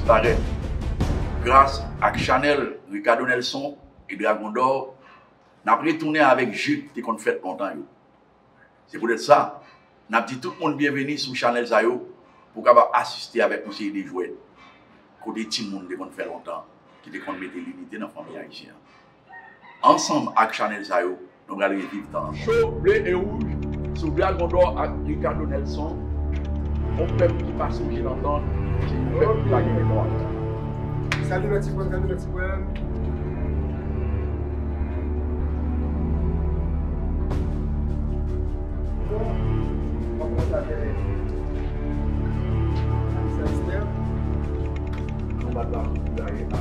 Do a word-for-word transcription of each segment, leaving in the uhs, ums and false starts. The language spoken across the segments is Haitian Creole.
Parèt, gras ak chanèl Ricardo Nelson e Dragon Dò, n ap retounen avèk je k te konn fèt lontan yo. Se poutèt sa, n ap di tout moun byenveni sou chanèl sa yo pou w kapab asiste avèk yon seri de jwèt kote timoun te konn fè lontan ki te konn mete linite nan fanmi ayisyen an. Ansanm ak chanèl sa yo, nou pral reviv tan an. Cho ble e wouj sou Dragon Dò ak Ricardo Nelson, yon pèp ki pa sonje lantan, se yon pèp ki pa gen memwa. Salut mes petits frères, salut mes petits frères. Bon, on commence avec Mister Esther. Nou bat la pou gaye a.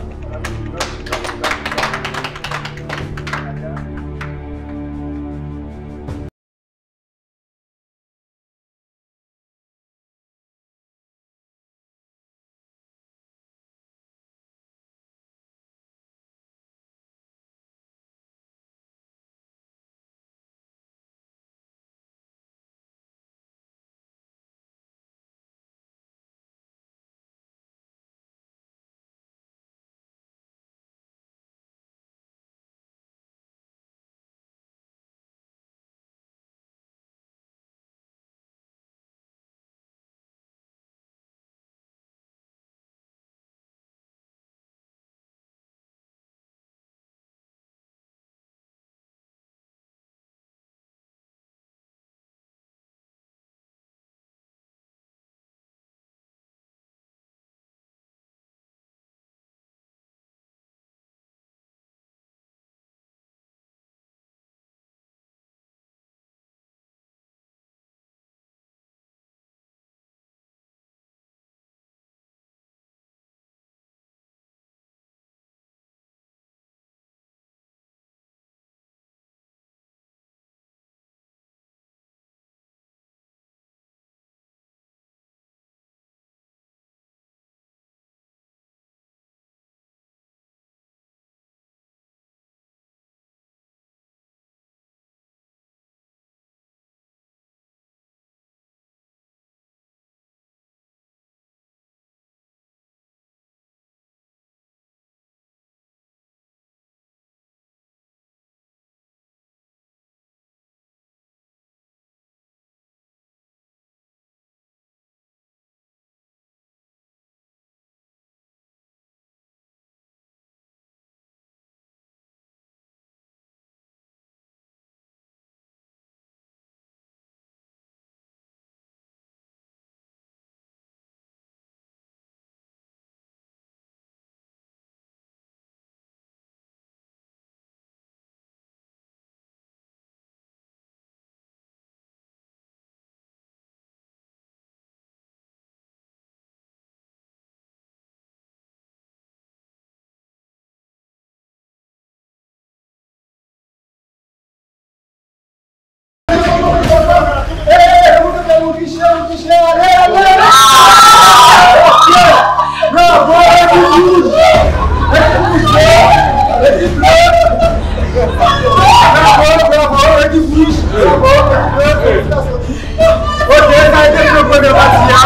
Ok, sa a été fen premye pati a.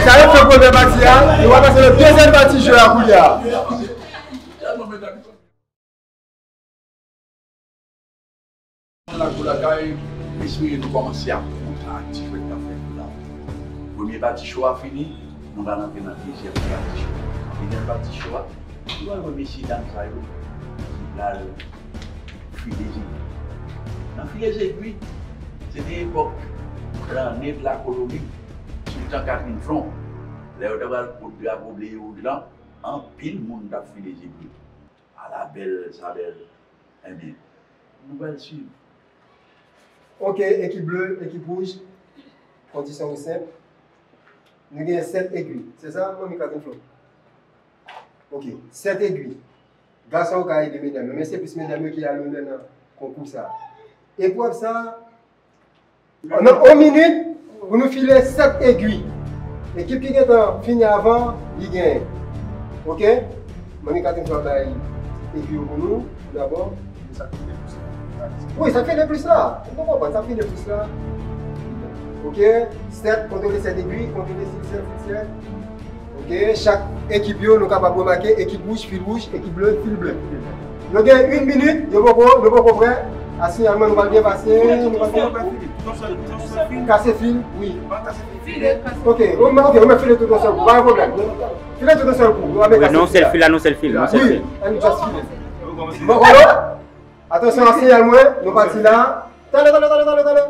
Sa a été fen premye pati a. Nou va pase nan dezyèm pati jeu a kounye a. Moun la kou lakay, m espere nou kòmanse ap kontan ak ti jwèt n ap fè pou la. Premye pati cho a fini, nou pral antre nan dezyèm pati cho a. Dezyèm pati cho a, nou pral wè mesye dam sa yo ki pral file zegwi. Nan file zegwi, se te epòk lane de la koloni, sou tan Catherine Flon, lè yo te pral pot drapo ble e wouj lan, anpil moun t ap file zegwi. Ala bèl, sa bèl. Ebyen, nou pral swiv. Ok, ekip ble, ekip wouj, kondisyon yo senp. Nou gen sèt egwi. Se sa, manmi Catherine Flon? Ok, sèt egwi. Gason yo ka ede medam yo, men se plis medam yo ki alonè nan konkou sa. Eprèv sa, nan yon minit, pou nou file sèt egwi. Ekip ki gentan fini avan, li genyen. Ok? Manmi Catherine va bay egwi yo pou nou, dabò. Wi, sa k file plis la. Ou konprann, sa k file plis la. Ok? Sèt, kontwole sèt egwi, kontwole sèt, sèt, sèt. Ok, chak ekip yo, nou kapab remake, ekip wouj, fil wouj, ekip ble, fil ble. Yo gen yon minit, yo poko, nou poko prè. A siyal mwen, nou pral byen pase, nou pral byen. Kase fil, wi. Ok, ou mèt, ok, ou mèt file tout yon sèl kou, pa gen pwoblèm. File tout yon sèl kou, nou va byen kase fil la. Wi, nou sèl fil la, nou sèl fil, nou sèl fil. Wi, ann just file. Bon, kolo. Atansyon a siyal mwen, nou pati la. Talè, talè, talè, talè, talè.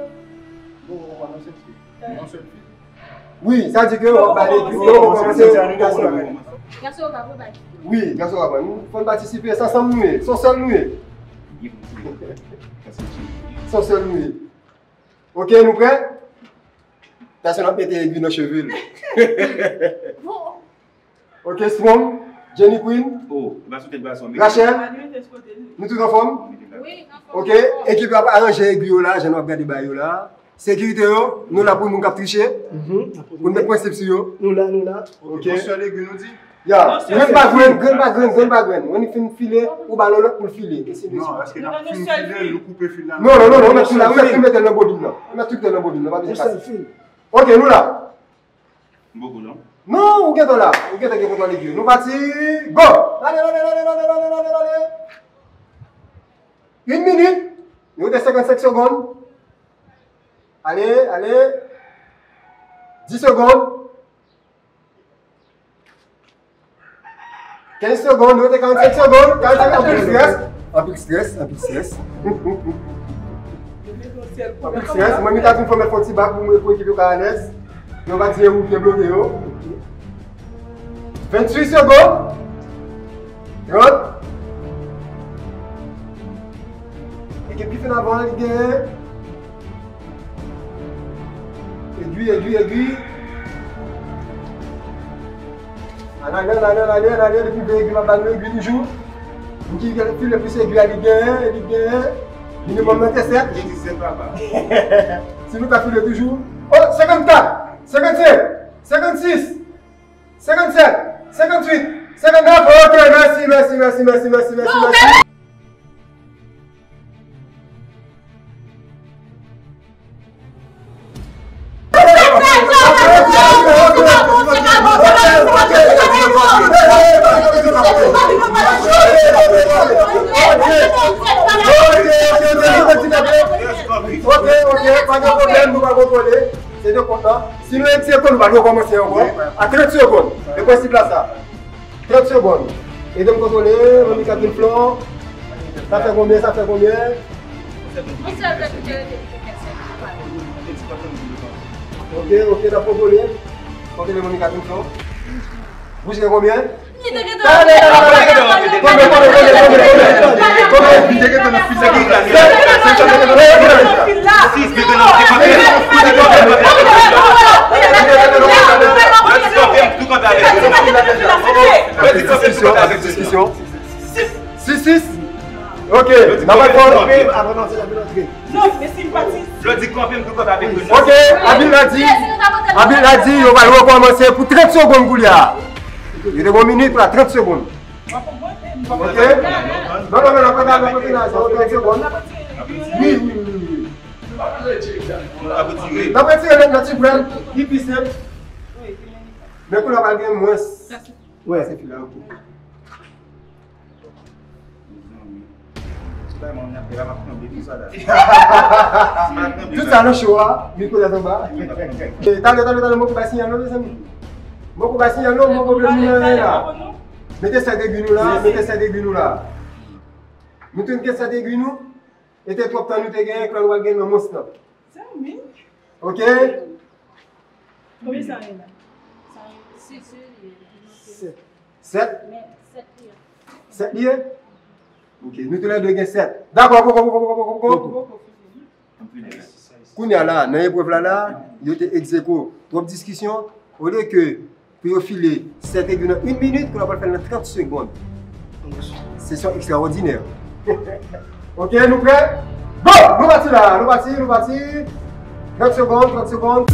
Wi, sa di ke w ap ba legim yo, w kòmanse pou gason. Gason yo pa pran. Wi, gason yo pa pran. Nou fò n patisipe, se ansanm nou ye, se yon sèl nou ye. Se yon sèl nou ye. Ok, nou prè? Pèsonn ap mete egwi nan cheve l. Ok, Strong, Jenny Queen, Rachel, nou tout anfòm? Ok, ekip yo ap aranje egwi yo la, jan nou ap gade ba yo la. Sekirite yo, nou la pou moun k ap triche. Pou n met prensip sou yo. Nou la, nou la. Ok. Yon sèl egwi nou di? Ya, grenn pa grenn, grenn pa grenn, grenn pa grenn. Wen li fin file, ou ba lòt pou l file. Ensi de suit. Non, èske n ap fin file, nou koupe fil la? Non, non, non, non, ou mèt tou la, ou mèt tou mete l nan bobin nan. Ou mèt tou kite l nan bobin nan, pa bezwen kase. Ok, nou la. M poko non. Non, ou gentan la. Ou gentan gen kontwòl egwi. Nou pati. Go! Rale, rale, rale. Yon minit. Nou rete senkannsenk segonn. Ale, ale. Dis segonn. Kenz segonn, nou rete karannsenk segonn. Karannsenk, anpil strès. Anpil strès, anpil strès. Anpil strès. Mwen, Mika di m fò mèt fè yon ti bak pou mwen, pou ekip yo ka alèz. Yo pa di ou byen bloke yo. Venntuit segonn. Trant. Ekip ki fin avan an, li genyen. Egwi, egwi, egwi. Ann ale, ann ale, ann ale, ann ale, depi ven egwi, m ap ba nou egwi toujou. Moun ki file plis egwi a, li genyen, li genyen. Minimòm nan te sèt. Si nou ka file toujou. Oh, senkannkat, senkannsenk, senkannsis, senkannsèt, senkanntuit, senkannnèf. Ok, mèsi, mèsi, mèsi, mèsi, mèsi, mèsi, mèsi. Ok, ok, pa gen pwoblèm, nou va kontwole. Se de kont lan. Si nou egzeko, nou va rekòmanse ankò. A trant segonn. E prensip la sa. Trant segonn. Ede m kontwole, manmi Catherine Flon. Sa fè konbyen, sa fè konbyen? Ok, ok, n ap kontwole. Kontwole, manmi Catherine Flon. Wouj gen konbyen? Konbyen, konbyen, konbyen, konbyen, konbyen? Avèk diskisyon, avèk diskisyon. Sis, sis. Ok, n ap fè. Non, men si l pati. Lò di kanpe, m tou kanpe avèk mwen. Ok, Abil la di, Abil la di, yo va rekòmanse pou trant segonn koulye a. Yo te gon minit la, trant segonn. Ok? Non, non, non, non, non, non, non, non, trant segonn. Wi, wi, wi, wi. N ap retire nan ti brèd, li pi senp. Men koulye a pral gen mwens. Wè. Se fil la, ok. Tout sa nan cho a, mikwo tèt anba. E, talè, talè, talè, mwen pou bay siyal non, mezanmi. Mwen pou bay siyal non, mwen pwoblèm nou nan la. Mete sèt egwi nou la, mete sèt egwi nou la. Nou te gen sèt egwi nou, e te twòp tan nou te genyen, klè nou pral gen nan mons lan. Zanmi. Ok. Konbyen sa ye la? Sèt. Sèt? Sèt li ye? Ok, nou toulède gen sèt. Dakò, poko, poko, poko, poko, poko. Kounye a la, nan eprèv la la, yo te egzeko. Twòp diskisyon, olye ke pou yo file sèt egwi nan yon minit, kounye a pral fè l nan trant segonn. Sesyon ekstraòdinè. Ok, nou prè? Go! Nou pati la, nou pati, nou pati. Trant segonn, trant segonn.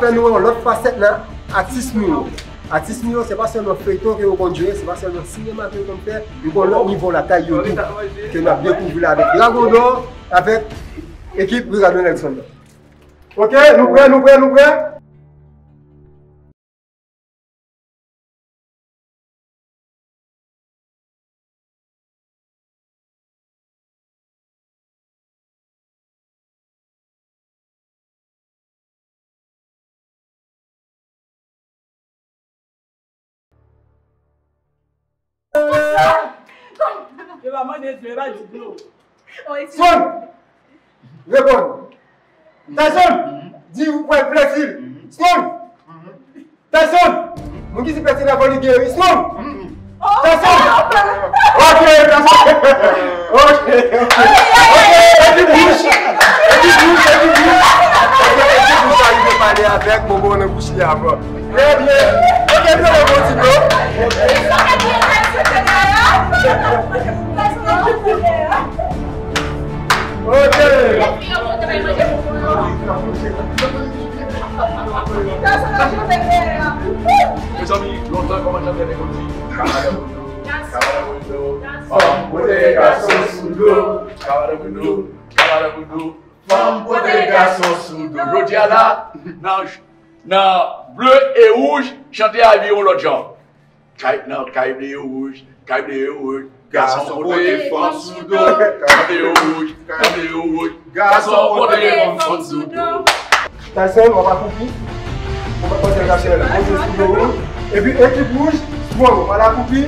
Nou wè yon lòt fasèt nan atis nou yo. Atis nou yo, se pa sèlman feyton ke yo konn jwe, se pa sèlman sinema ke yo konn fè, yo gon lòt nivo lakay yo tou. Ke n ap dekouvri la avèk Dragon Dò, avèk ekip Ricardo Nelson nan. Ok, nou prè, nou prè, nou prè? Yo pa mande dlo, yo pa di dlo. Son! Reponn. Tyson, di ou pral plèti l. Son! Tyson, moun ki di plèti l avan li geri. Son! Tyson! Ok, Tyson! Ok, ok. Ok, ekip wouj! Ekip wouj, ekip wouj! Paske ekip wouj pa rive pale avèk Bobo nan bouch li avan. Trè byen. Ok, trè byen, bon ti bro. Ok. Mezanmi, lontan kòman chante te konn di, kavalyè pou nou, kavalyè pou nou, fanm pote gason sou do, kavalyè pou nou, kavalyè pou nou, fanm pote gason sou do. Jodi a la, nan, nan ble e wouj, chante a vire yon lòt jan. Kay, nan, kay ble e wouj, kay ble e wouj, gason pote fanm sou do. Kay ble e wouj, kay ble e wouj, gason pote fanm sou do. Tyson, w ap akoupi. Ou pa pase l kapsèl, monte sou do ou. Epi ekip wouj, Strong, w al akoupi.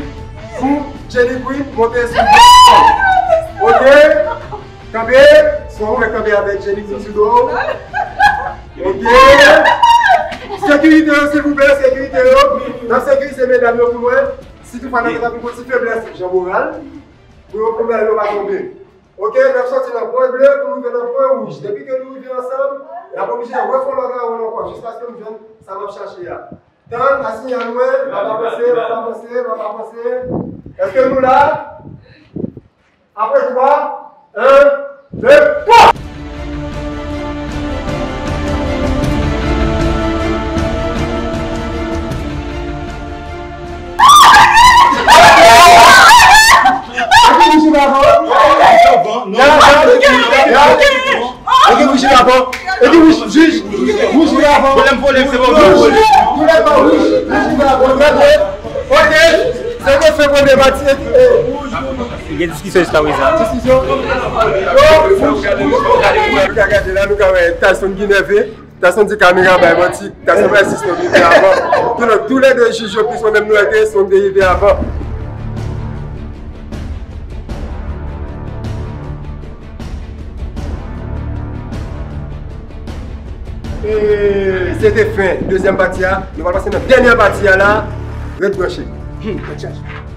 Pou Jenny Queen, monte sou do. Ok? Kanpe, Strong, ou mèt kanpe avèk Jenny Queen sou do. Ok? Sekirite yo, silvouplè, sekirite yo. N ap sekirize medam yo pou mwen. Si toutfwa nan gen anpil ti feblès, jan moral, pou yo, pou medam yo pa tonbe. Ok, n ap soti nan pwen ble pou nou rive nan pwen wouj. Depi ke nou rive ansanm, n ap oblije refè yon lòt rawonn ankò, jiskaske nou jwenn sa n ap chache a. Tann, asinyal mwen, n ap avanse, n ap avanse, n ap avanse. Èske nou la? Apre twa, en, de, twa! Epi nou sou la, non? Epi nou sou la, non? Epi nou sou la, non? Epi nou sou la, non? Vòlè m vòlè, se bon. Tou lè pa wouj, wouj, wouj, wouj. Ok, se te fè premye pati, e, e, wouj, wouj. Gen diskisyon jiska prezan. Diskisyon. Nou ka gade la, nou ka wè Tyson ki nève. Tyson di kamera bay manti, Tyson bay sis nou rive avan. Donk, toulède jij yo plis mwen menm nou wè ke Strong te rive avan. E se te fen dezyèm pati a. Nou pral pase nan dènyè pati a la. Ret branche. Hmm, ret chaje.